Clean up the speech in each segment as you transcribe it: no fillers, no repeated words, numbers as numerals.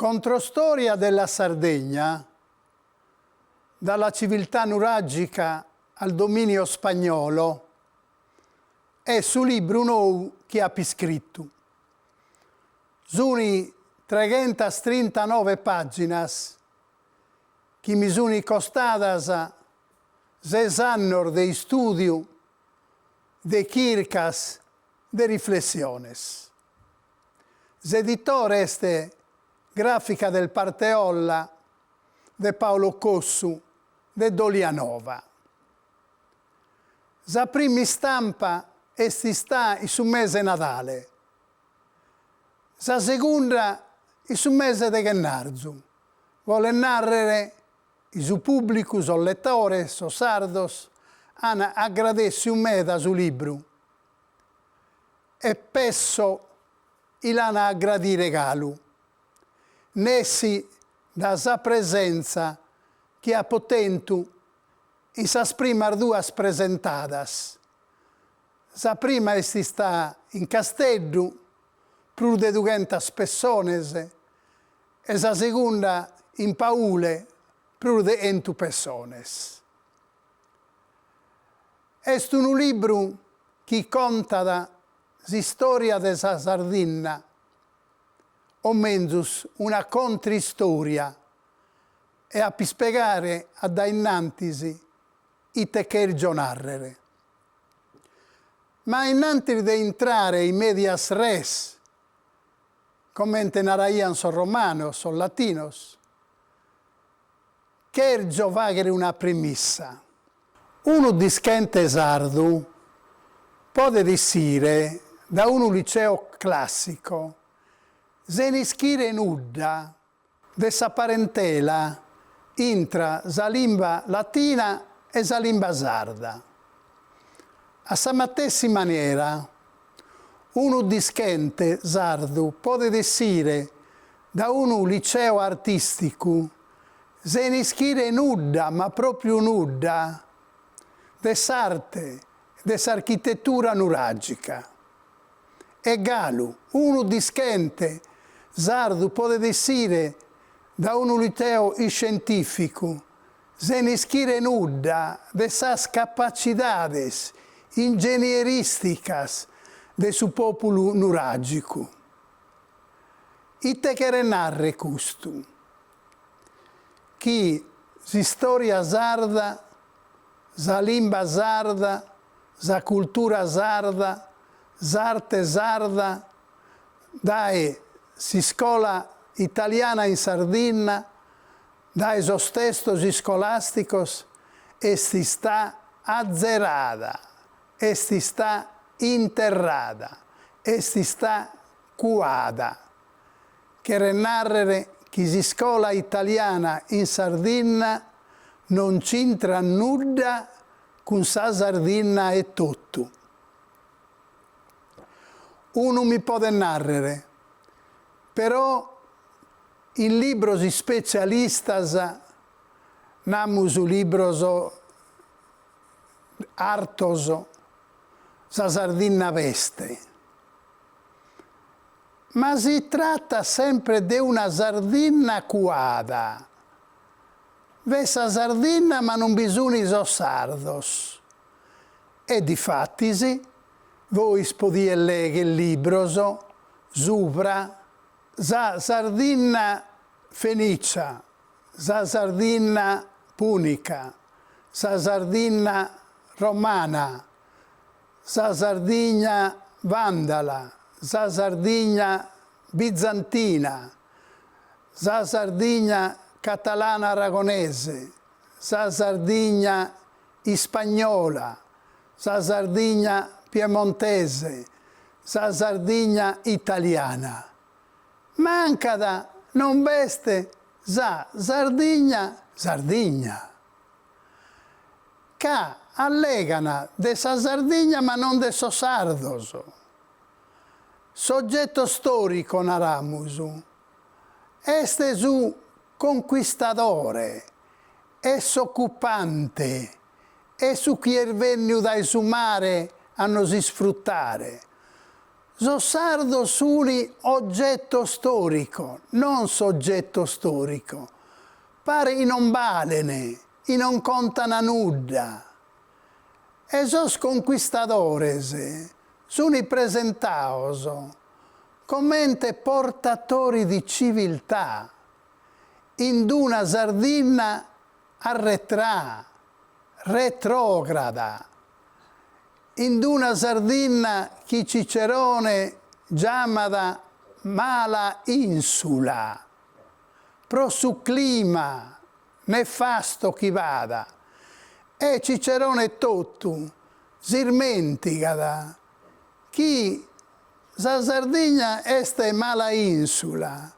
Controstoria della Sardegna, dalla civiltà nuragica al dominio spagnolo est su libru nou chi apo iscritu. Sunt treghentas-trintanove pàginas chi mi sunt costadas ses annos de istùdiu, de chircas, de riflessiones. S'editore est Grafica del Parteolla de Paolo Cossu de Dolianova. Sa prima istampa est istada in su mese 'e Nadale, sa segunda in su mese de ghennarzu, bolet nàrrere chi su pùblicu, sos letores, sos sardos, an agradèssiu meda su libru e pesso chi l'an a agradire galu, nessi da sa presentza chi apo tentu in sas primas duas presentadas. Sa prima est istada in Casteddu, prus de dughentas pessones, e sa segunda in Paule, prus de chentu pessones. Est unu libru chi contat s'istòria de sa Sardinna, o menzus una contristòria, e apo ispegare a dae innantis ite chèrgio nàrrere. Ma innantis de intrare in medias res, comente naraiant sos romanos, sos latinos, chèrgio fàghere una premissa. Unu dischente sardu podet essire da unu liceo classico sena ischire nudda de sa parentela intra sa limba latina e sa limba sarda. A sa matessi manera, unu dischente sardu podet essire da unu liceo artìsticu sena ischire nudda, ma pròpiu nudda, de s'arte e de s'architetura nuràgica. E galu, unu dischente sardu podet essire da unu liceo iscientìficu sena ischire nudda de sas capacidades ingenierìsticas de su pòpulu nuràgicu. Ite cheret nàrrere custu? Chi s'istòria sarda, sa limba sarda, sa cultura sarda, s'arte sarda, dae s'iscola italiana in Sardinna, dae sos testos iscolàsticos, est istada azzerada, est istada interrada, est istada cuada. Cheret nàrrere chi s'iscola italiana in Sardinna non c'intrat nudda cun sa Sardinna etotu. Unu mi podet nàrrere, però in libros ispetzialistas, namus libros artos, sa Sardinna b'est. Ma si tratat sempre de una Sardinna cuada. B'est sa Sardinna ma non bi sun sos sardos. E difatis vois podies legher libros subra sa Sardinna fenicia, sa Sardinna punica, sa Sardinna romana, sa Sardigna vàndala, sa Sardigna bizantina, sa Sardigna catalana-aragonese, sa Sardigna ispagnola, sa Sardigna piemontese, sa Sardigna italiana. Mancat, non b'est sa Sardigna Sardigna. Ca allegan de sa Sardigna ma non de sos sardos. S'oggetto storico, naramus, est su conquistadore, est s'occupante, est su chi est benniu dae su mare a nos isfruttare. Sos sardos sunt oggetto storico, non soggetto storico. Paret chi non balen, chi non contan nudda. E sos conquistadores sunt presentados comente portatori di civiltà in d'una Sardinna arretrà, retrograda, in d'una Sardinna chi Cicerone giamat mala insula, pro su clima nefasto chi b'at, e Cicerone etotu s'irmentigat chi sa Sardigna est mala insula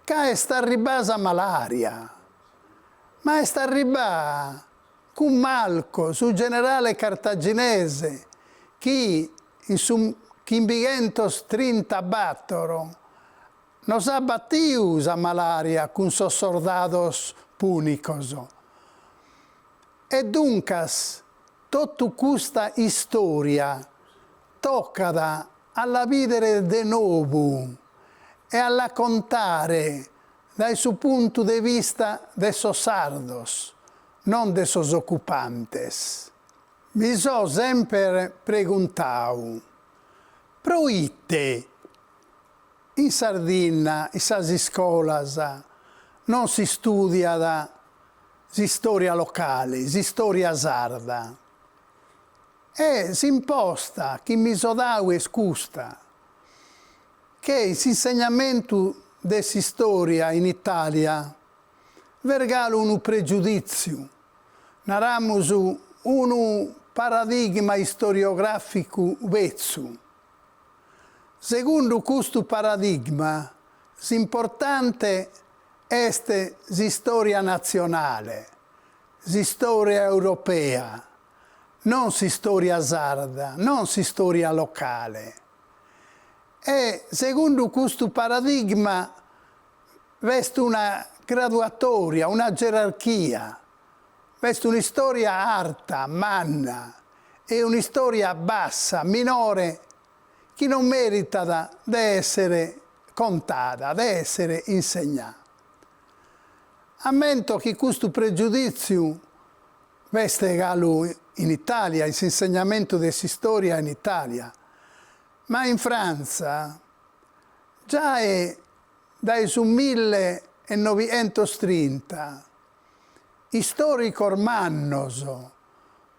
ca est arribbà sa malaria, ma est arribbà cun Malco, su generale cartaginese chi in su chimbighentos trintabattor nos at batiu sa malaria cun sos sordados punicos. E duncas totu custa istoria tocat a la bìdere de nou e a la contare dae su puntu de vista de sos sardos, non de sos ocupantes. Mi so semper preguntau, pro ite in Sardinna, in sas iscolas, non s'istudiat s'istoria locale, s'istoria sarda? E s'imposta chi mi so dau est custa, che in s'insegnamentu de s'istoria in Italia b'est galu unu pregiudìtziu, naramus unu paradigma istoriogràficu betzu. Segundu custu paradigma s'importante est s'istòria natzionale, s'istòria europea, non s'istòria sarda, non s'istòria locale. E segundu custu paradigma b'est una graduatòria, una gerarchia, b'est un'istòria arta, manna, e un'istòria bassa, minore, chi non meritat de èssere contada, de èssere insegnada. Ammento chi custu pregiudìtziu b'est galu in Itàlia, in s'insegnamentu de s'istòria in Itàlia, ma in Frantza giai dae su mille e noighentos trinta istòricos mannos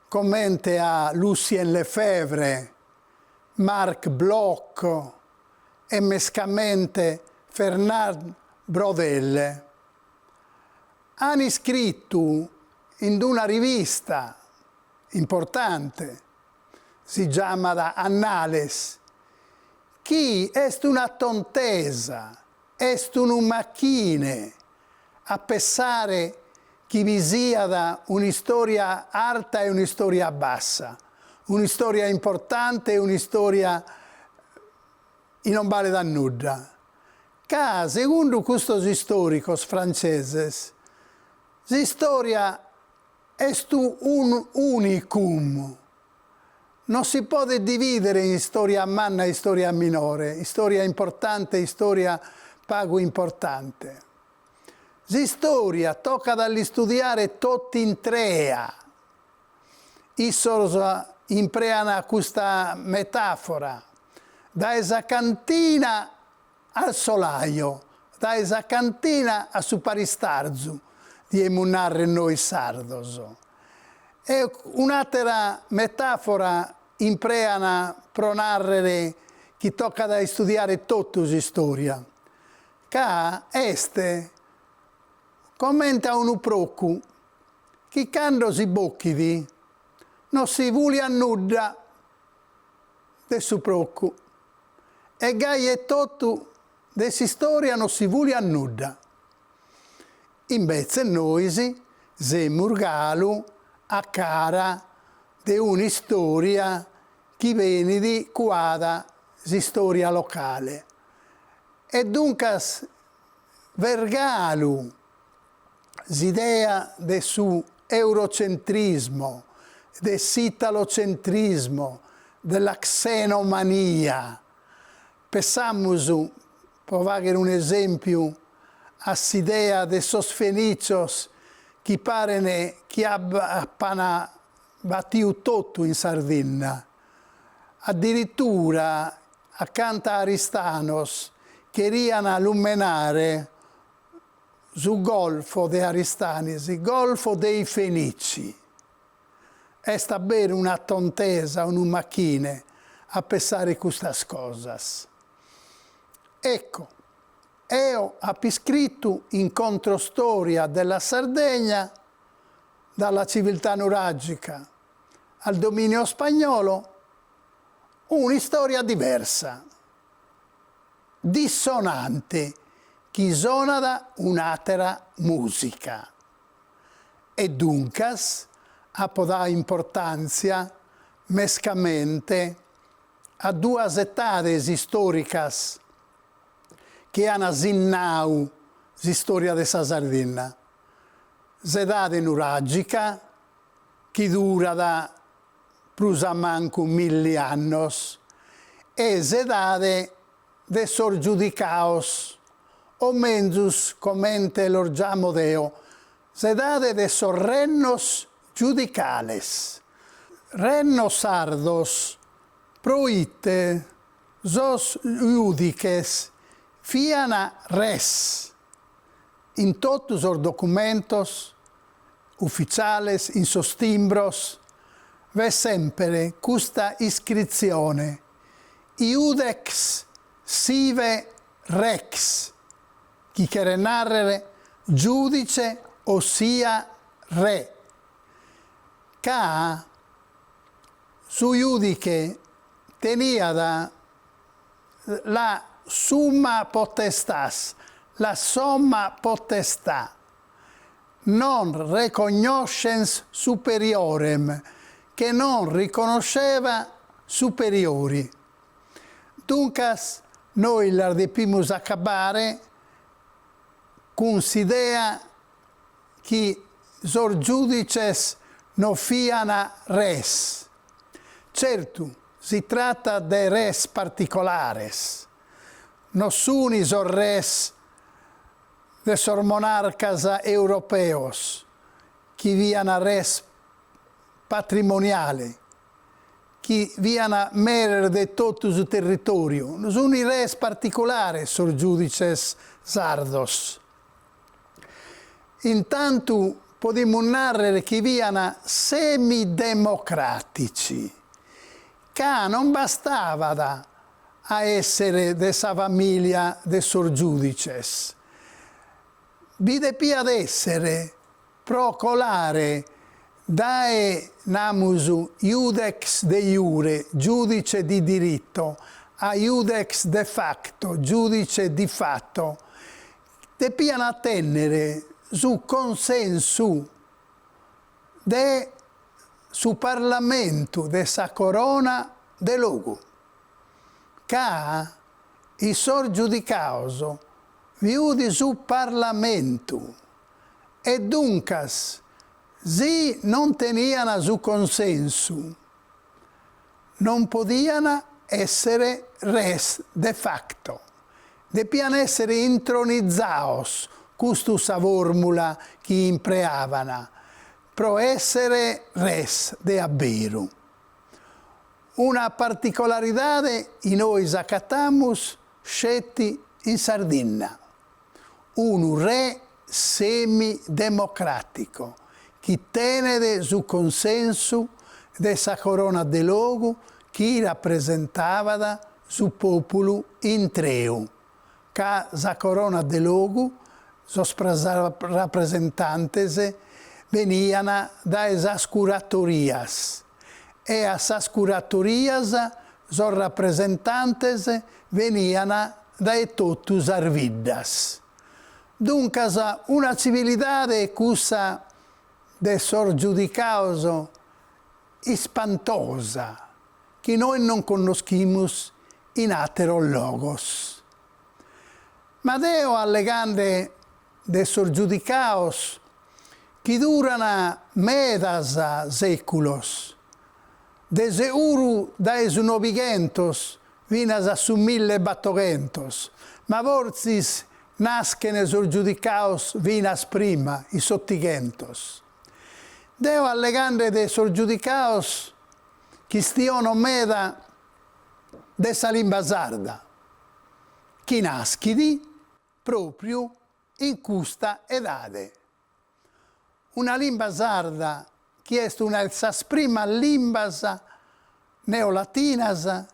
comente a Lucien Lefebvre, Marc Bloch e mescamente Fernand Braudel an iscritu in una rivista importante, si giamat Annales, chi est una tontesa, est unu machine a pessare chi bi siat un'istòria arta e un'istòria bassa, un'istòria importante e un'istòria chi non balet a nudda. Ca, segundu custos istòricos frantzeses, s'istòria est unu unicum, non si podet dividere in istòria manna e istòria minore, istòria importante e istòria pagu importante. S'istòria tocat a l'istudiare tot'intrea. Issos imprean custa metàfora, dae sa cantina al solaio, dae sa cantina a su paristarzu, diemus narrer nois sardos. E un'àtera metàfora imprean pro narrer chi tocat a istudiare totu s'istòria, ca est comente a unu procu chi cando si bochit non si fùliat nudda de su procu e gai etotu de s'istòria non si fùliat nudda. Imbetzes nois semus galu a cara de un'istòria chi benit cuada s'istòria locale e duncas b'est galu s'idea de su eurocentrismo, de s'italocentrismo, de la xenomania. Pessamus, pro fàghere un'esèmpiu, a s'idea de sos fenìcios chi paren chi apan batiu totu in Sardinna. Addiritura acanta a Aristanos cherian lumenare su Golfo de Aristanis, Golfo dei Fenici. Est a beru una tontesa, unu machine a pessare custas cosas. Ecco, eo apo iscritu in Controstoria della Sardegna dalla civiltà nuragica al dominio spagnolo un'istoria diversa, dissonante, chi sonat un'àtera mùsica. E duncas apo dadu importàntzia mescamente a duas etades istòricas chi an sinnadu s'istòria de sa Sardinna, s'edade nuràgica, chi durat prus a mancu milli annos, e s'edade de sos giudicaos, o menzus comente los giamo deo, s'edade de sos rennos giudicales. Rennos sardos proite sos giudiches fian res in totu sos documentos ufitziales, in sos timbros, b'est semper custa iscritzione, iudex sive rex, chi cheret nàrrere giudice ossia re, ca su giudiche teniat la summa potestas, la somma potestà, non recognoscens superiorem, che non riconosceva superiori. Duncas nois las depimus acabare cun s'idea chi sos giudices no fian res. Certu, si tratat de res particolares, no sun sos res de sos monarcas europeos chi fian res patrimoniale, chi fian meres de totu su territoriu, sun res particulares sos giudices sardos. Intantu podimus nàrrere chi fiant semidemocratici, ca non bastabat a èssere de sa famìlia de sos giudices, bi depiat èssere pro colare dae, namus, iudex de iure, giudice di diritto, a iudex de facto, giudice di fatto, depiant tènnere su consensu de su Parlamentu de sa Corona de Logu, ca in sos giudicados bi fut su Parlamentu e duncas si non teniant su consensu non podiant èssere res de facto, depiant èssere intronizados, custu sa fòrmula chi impreaban, pro èssere res de a beru. Una particolaridade chi nois acatamus sceti in Sardinna. Unu re semidemocratico chi tenet su consensu de sa Corona de Logu chi rapresentabat su populu intreu, ca sa Corona de Logu, sos rapresentantes benian dae sas curatorias e a sas curatorias sos rapresentantes benian dae totu sas biddas. Duncas una tzivilidade cussa de sos giudicados ispantosa chi nois non connoschimus in àteros logos. Ma deo allegande de sos giudicados chi duran medas sèculos, de seguru dae su nobighentos. finas a su millebatoghentos, ma fortzis naschen sos giudicaos finas prima, in s'otighentos. Deo allegande de sos giudicaos chistiono meda de sa limba sarda, chi naschit pròpriu in custa edade. Una limba sarda chi est una 'e sas primas limbas neolatinas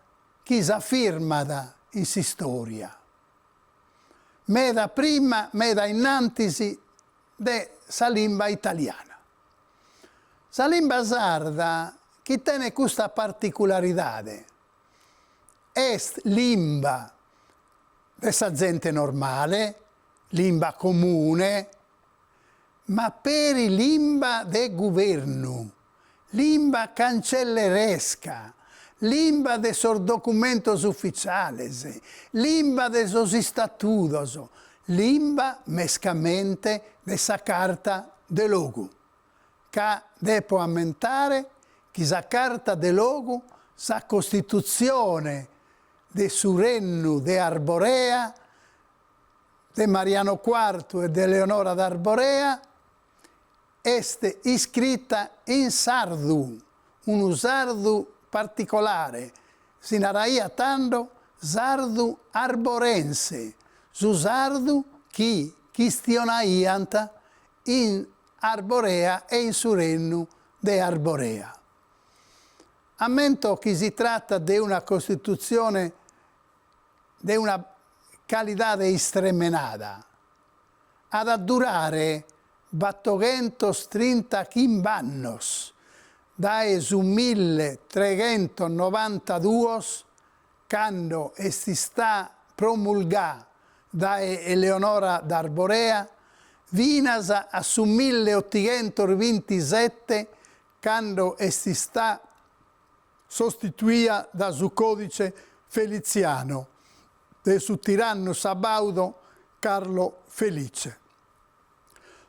chi s'afirmat in s'istòria, meda prima, meda innantis de sa limba italiana. Sa limba sarda chi tenet custa particularidade est limba de sa zente normale, limba comune, ma peri limba de guvernu, limba cancelleresca, limba de sos documentos ufitziales, limba de sos istatudos, limba mescamente de sa Carta de Logu. Ca depo ammentare chi sa Carta de Logu, sa Costitutzione de su Rennu de Arborea, de Mariano Cuartu e de Eleonora d'Arborea, est iscrita in sardu, unu sardu particolare, si naraiat tando sardu arborense, su sardu chi chistionaiant in Arborea e in su Rennu de Arborea. Ammento chi si tratat de una costitutzione de una calidade istremenada. At a durare batoghentos-trintachimb'annos, dae su milletreghentos-novantaduos, cando est istada promulgada dae Eleonora d'Arborea, finas a su milleotighentos-bintisete, cando est istada sostituia da su Codice Feliziano de su tirannu sabaudo Carlo Felice.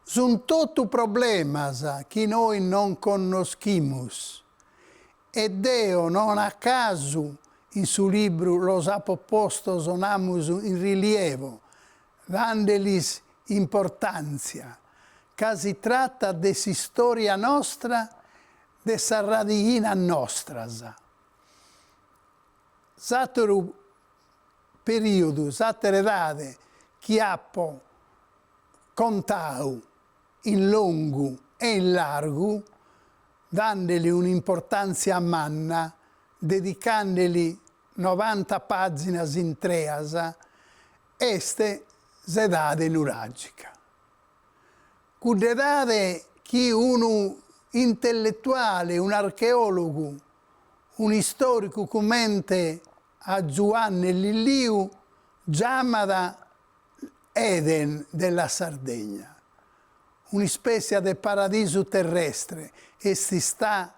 Sunt totu problemas chi nois non connoschimus e deo non a casu in su libru los apo postos namus in rilievo, dandelis importantzia, ca si tratat de s'istoria nostra de sas radighinas nostras. S'àteru perìodu, s'àtera edade chi apo contau in longu e in largu, dandeli un'importàntzia manna, dedicandeli novanta pàginas intreas, est s'edade nuràgica. Cudd'edade chi unu intelletuale, un'archeòlogu, un'istòricu comente a Giuanne Lilliu giamat Eden della Sardegna, un'ispèssia de paradisu terrestre, est istada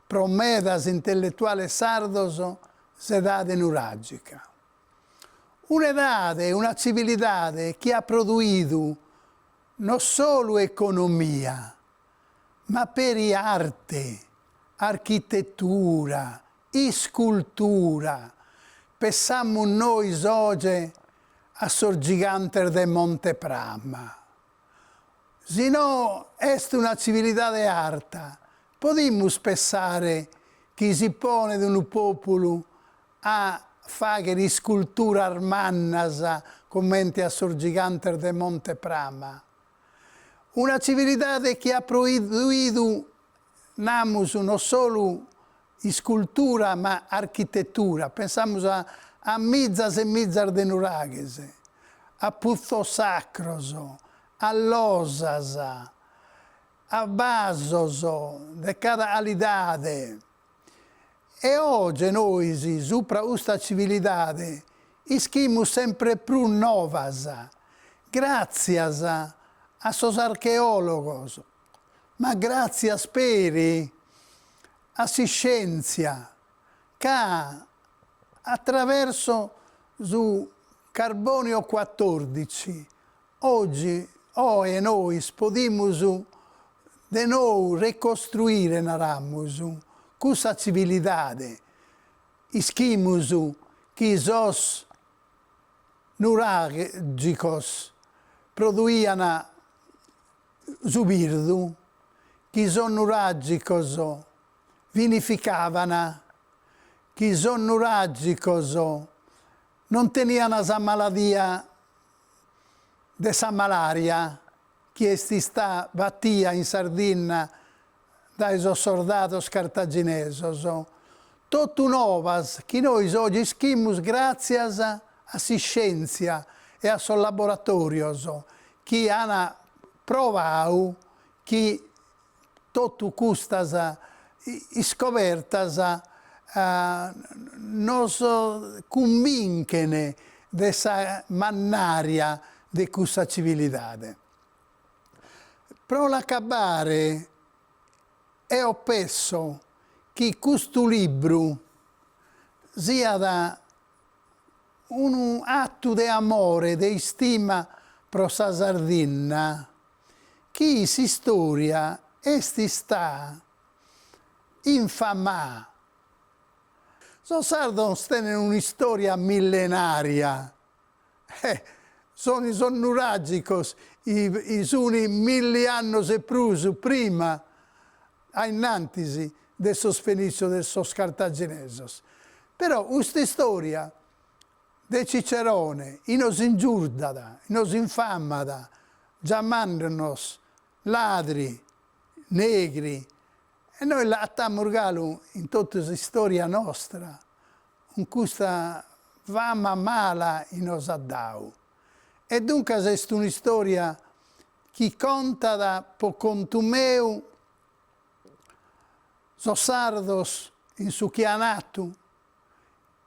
pro medas intelletuales sardos s'edade nuràgica. Un'edade, una tzivilidade chi at produidu no solu economia, ma peri arte, architetura, iscultura, pessamus nois oje a sos gigantes de Monte Prama. Si no est una tzivilidade arta, podimus pessare chi si ponet unu pòpulu a fàghere isculturas mannas comente a sos gigantes de Monte Prama. Una tzivilidade chi at produidu, namus, no solu iscultura ma architetura, pensamus a a mizas e mizas de nuraghes, a putzos sacros, a losas, a vasos de cada 'alidade. E oje nois supra custa civilidade ischimus sempre prus novas, gràtzias a sos archeòlogos, ma gràtzias peri a s'iscièntzia, ca atraverso su carbonio cuatòrdici Oggi, oe nois podimus de nou recostruire, naramus, cussa tzivilidade. Ischimus. chi sos nuràgicos produian su birdu, chi sos nuràgicos vinificavan, chi sos nuràgicos non tenian sa maladia de sa malària chi est istada batia in Sardinna dae sos sordados cartaginesos, totu novas chi nois oje ischimus gràtzias a s'iscièntzia e a sos laboratòrios chi an provau chi totu custas iscobertas nos cumbinchen de sa mannària de cussa civilidade. Pro l'acabbare eo pesso chi custu libru siat unu atu de amore, de istima pro sa Sardinna, chi s'istoria est istada infamada. Sos sardos tenen un'istoria millenaria, Eh, sun sos nuràgicos chi sun milli annos e prus prima, a innantis de sos fenìtzios e sos cartaginesos. Però custa istòria de Cicerone chi nos ingiurdat, chi nos infamat, giamande-nos ladri, negri, e nois l'agatamus galu in totu s'istòria nostra cun custa fama mala chi nos at dau. E duncas est un'istòria chi contat, po contu meu, sos sardos in su chi an atu,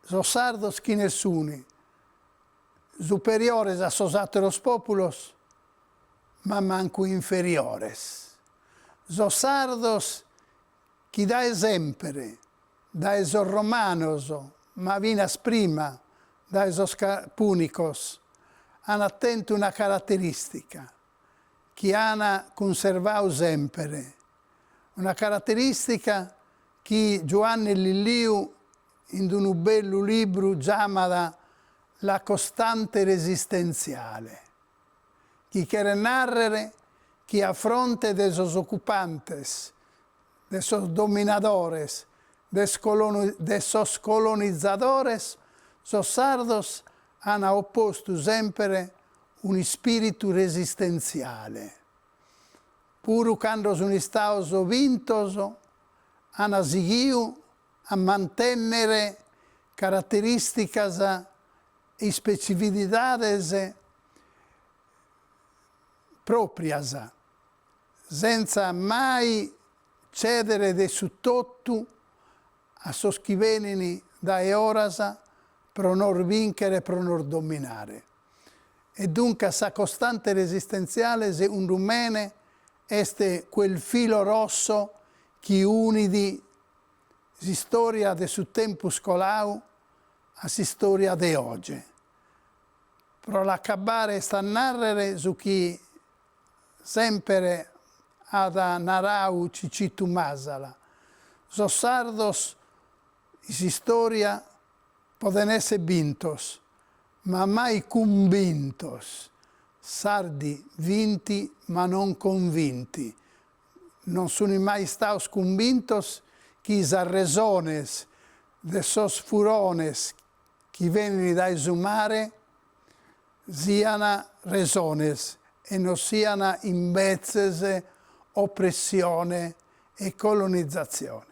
sos sardos chine sun, superiores a sos àteros pòpulos, ma mancu inferiores. Sos sardos chi dae semper, dae sos romanos, ma finas prima dae sos pùnicos, an tentu una caraterìstica chi an cunservadu semper, una caraterìstica chi Giuanni Lilliu in unu bellu libru giamat la costante resistenziale, chi cheret nàrrere chi a fronte de sos ocupantes, de sos dominadores, de sos colonizadores, sos sardos an opostu semper un'ispìritu resistentziale. Puru cando sun istados bintos, an sighidu a mantènnere caraterìsticas e ispetzifitzidades pròprias, sentza mai tzèdere de su totu a sos chi benint dae oras pro nos bìnchere e pro nos dominare. E duncas sa costante resistentziale, segundu mene, est quel filo rosso chi unit s'istòria de su tempus colau a s'istòria de oge. Pro l'acabbare est a nàrrere su chi semper at narau Cicitu Masala, sos sardos in s'istòria poden èssere bintos, ma mai cumbintos, sardi vinti ma non convinti, non sunt mai istados cumbintos chi sas resones de sos furones chi benint dae su mare sian resones e non sian imbetzes opressione e colonizatzione.